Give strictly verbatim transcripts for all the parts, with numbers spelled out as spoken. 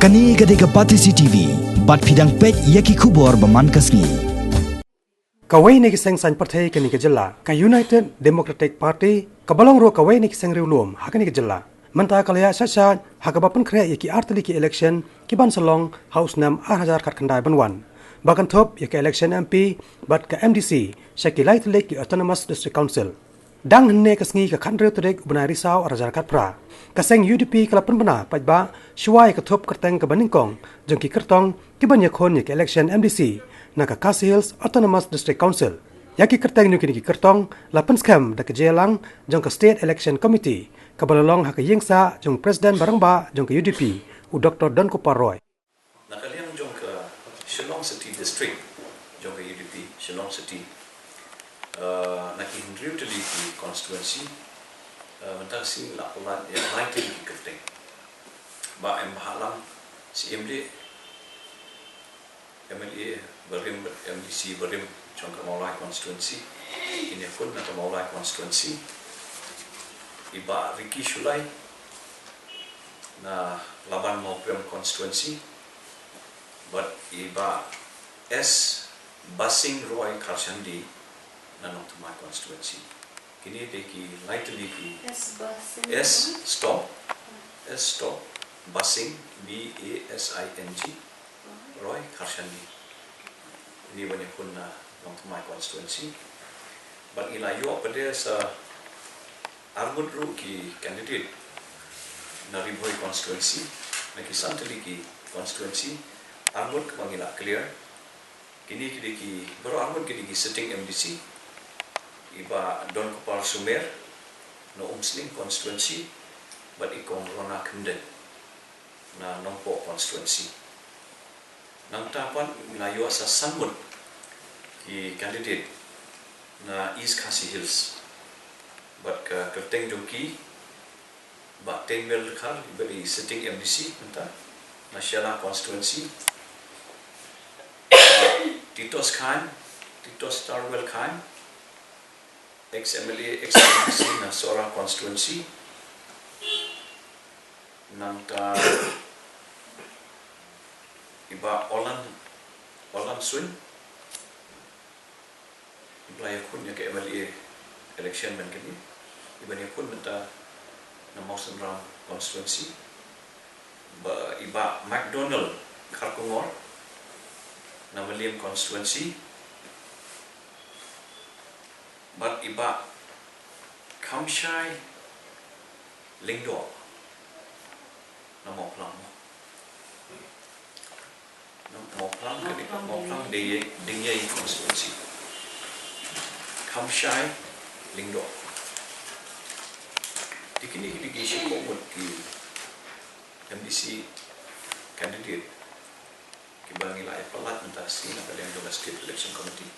Kane ka dei ka Batesi T V, bad phi dang peit ïa ki khubor ba man ka sngi. Kawei na ki seng saiñ pyrthei kane ka jylla, ka United Democratic Party, kaba long ruh kawei na ki seng riewlum ha kane ka jylla, mynta ka la ïaid sha sha ha kaba pynkhreh ïa ki artylli ki election ki ban sa long ha u snem ar hajar khatkhyndai ban wan, ba kynthup ïa ka election M P bad ka M D C sha ki lai tylli ki Autonomous District Council. Dang hynne ka sngi, ka khathynriew tarik u bnai Risaw ar hajar khatphra, ka seng U D P ka la pynbna paidbah shuwa ïa ka thup kyrteng kaba nyngkong jong ki kyrtong ki ban ïakhun ïa ka election M D C na ka Khasi Hills Autonomous District Council. Ïa ki kyrteng jong kine ki kyrtong la pynskhem da ka jingïalang jong ka State Election Committee, kaba la long ha ka ïing sah jong u President ba rangbah jong ka U D P, u Doktor Donkupar Roy. Na ka liang jong ka Shillong City District jong ka U D P, Shillong City, eh, na ki hynriew tylli ki constituency, eh, mynta ka sngi la pynlait ïa lai tylli ki kyrteng. Bah M. Bhalang, Syiem Dieng, M L A barim bad M D C barim jong ka Mawlai constituency, kin ïakhun na ka Mawlai constituency. I Bah Ricky Shullai na Laban Mawprem constituency, bad i Bah S. Basing Roy Kharshandi na Nongthymmai constituency. Kine dei ki lai tylli ki S. Basing. S. Stop. S. Stop. Basing, B A S I N G, Roy Kharshandi. Kine ban ïakhun na Nongthymmai constituency. Bad ngi la ïoh pat de sa arngut ruh ki candidate na Ri Bhoi constituency, na ki san tylli ki constituency, arngut kaba ngi la clear. Kine ki dei ki, baroh arngut ki dei ki sitting M D C, i Bah Donkupar Sumer na Umsning constituency, bad i Kong Rona Khymden na Nongpoh constituency. Nangta pat ngi la ïoh sa san ngut ki candidate na East Khasi Hills. Bad ka kyrteng jong ki, Bah Tenwell Dkhar, i ba dei sitting M D C mynta na Shella constituency. Bah Titos Chyne, Titos Tarwell Chyne, ex M L A, ex M D C na Sohra constituency. Nangta i Bah Olan, Olan Suin, i ba la ïakhun ïa ka M L A election mynta kane, i ba la ïakhun mynta na Mawsynram constituency. Bah, i Bah McDonald Kharkongor na Mylliem constituency. Bad i Bah Khamshai Lyngdoh na Mawphlang. Na Mawphlang, ka dei Mawphlang, Mawphlang Dieng, Dieng constituency. Khamshai Lyngdoh. Te kine ki dei ki shiphew ngut ki M D C candidate kiba ngi la ïa pynlait mynta ka sngi na ka liang jong ka State Election Committee.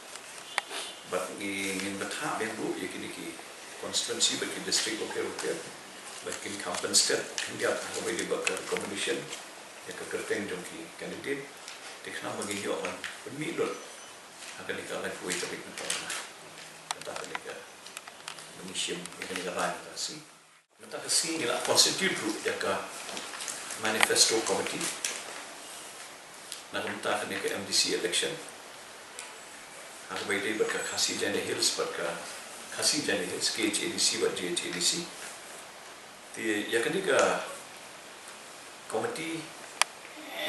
Bad ngi, ngin bthah biang ruh ïa kine ki constituency bad ki district, okay, okay. Bad kin kham pynstep khyndiat ha kaba ïadei bad ka recommendation ïa ka kyrteng jong ki candidate. Te khnang ba ngin ïoh ban pynmih lut ha kane ka laiphew wei tarik mynta ka, kata kane ka, ba ngin shim ïa kane ka rai mynta ka sngi. Mynta ka sngi ngi la constitute ruh ïa ka manifesto committee na ka bynta kane ka M D C election. Ha kaba ïadei bad ka Khasi Jaintia Hills bad ka Khasi Jaintia Hills, K H A D C bad J H A D C. Te ïa kane ka committee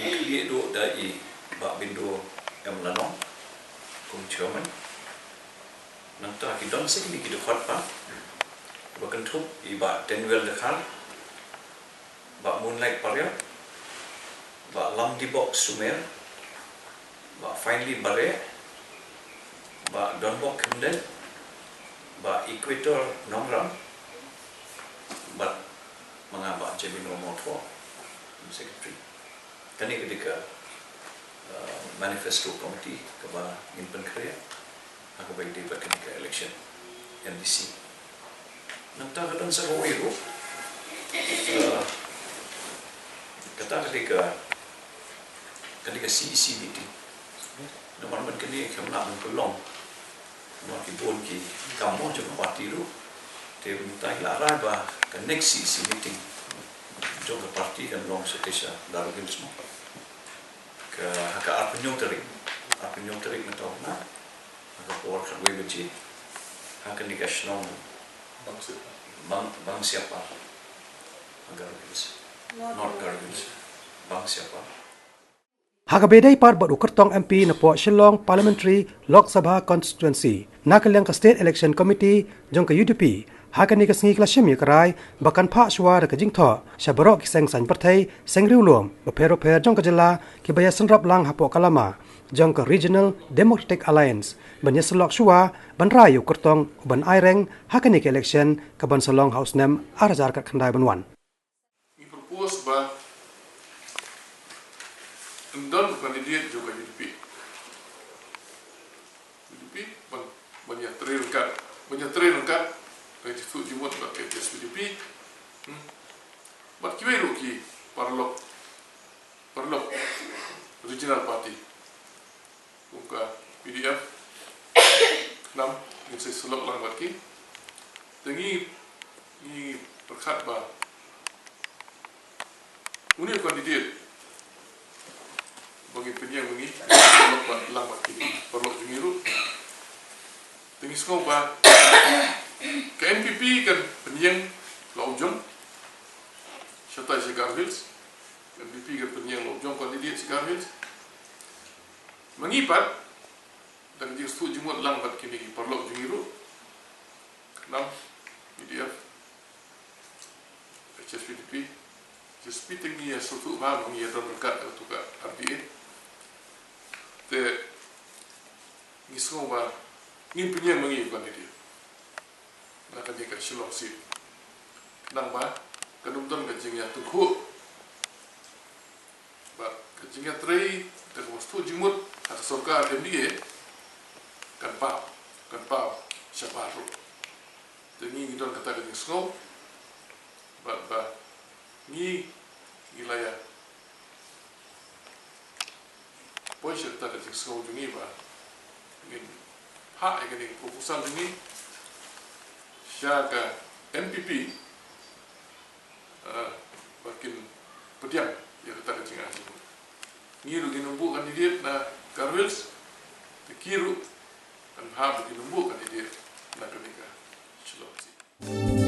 ngi khlieh duh da i Bah Bindo M Lanong kum chairman. Nangta ki don sa kine ki dkhot pat, ba kynthup i Bah Tenwell Dkhar, Bah Moonlight Pariat, Bah Lamdibok Sumer, Bah Finely Bareh, Bah Donbok Khymden, Bah Equator Nongrang, bad ma nga Bah Jemino Mawthoh, secretary. Kane ka dei ka, uh, manifesto committee kaba ngin pynkhreh ha kaba ïadei bad kane ka election M D C. Nangta ka don sa kawei ruh, uh, kata ka dei ka, ka dei ka C E C meeting. Namar mynta kane kam lah ban pynlong namar ki bun ki kam mo jong ka party ruh. Te mynta ngi la rai ba ka next C E C meeting Jong ka party kan long sa te sha Garo Hills mo. Ka ha ka arphew tarik, arphew tarik mynta u bnai, ha ka por khatwei baje, ha kane ka shnong Bang Siapar. Bang, Bang Siapar. Ha Garo Hills. North Garo Hills. Bang Siapar. Ha kaba ïadei pat bad u kyrtong M P napoh Shillong Parliamentary Lok Sabha Constituency, na ka liang ka State Election Committee jong ka U D P, ha kane ka sngi ka la shim ïa ka rai ba kan phah shuwa da ka jingthoh sha baroh ki seng saiñ pyrthei, seng riewlum bapher bapher jong ka jylla kiba ïasynrop lang hapoh ka lama jong ka Regional Democratic Alliance ban ïasyllok shuwa ban rai ïa u kyrtong uban ai reng ha kane ka election kaban sa long ha u snem ar hajar khatkhyndai ban wan. Ngi propose ba yn don u candidate jong ka U D P. U D P ban, ban ïatrei ryngkat, ban ïatrei ryngkat, ban ïathuh jingmut bad ka H S P D P. Hmm. Bad kiwei ruh ki paralok, paralok regional party. Kum ka P D F, khnang ngin sa ïasyllok lang bad ki. Te ngi, ngi pyrkhat ba une u candidate ba ngi pynïeng ma ngi, ïasyllok bad lang bad ki paralok jong ngi ruh. Te ngi sngew ba ka N P P kan pynïeng la u jong shatai sha Garo Hills. Ka N P P kan pynïeng la u jong candidate sha Garo Hills. Ma ngi pat, da ka jingsngewthuh jingmut lang bad kine ki paralok jong ngi ruh, khnang P D F, H S P D P, H S P te ngi ïa sngewthuh ba ngi ïa don ryngkat ha kato ka R D A. Te ngi sngew ba ngin pynïeng ma ngi u candidate na kane ka Shillong seat. Khnang ba kan ym don ka jingïatyngkhuh bad ka jingïatrei, da kaba sngewthuh jingmut ha ka sorkar M D A kan paw, kan paw shabar ruh. Te ngi ngi don kata ka jingsngew bad ba ngi ngi la ïa poi sha kata ka jingsngew jong ngi ba ngin phah ïa kane ka proposal jong ngi sha ka N P P, eh, ba kin pdiang ïa kata ka jingai jingmut. Ngi ruh ngin ym buh candidate na Garo Hills, te ki ruh kan phah ba kin ym buh candidate na kane ka Shillong seat.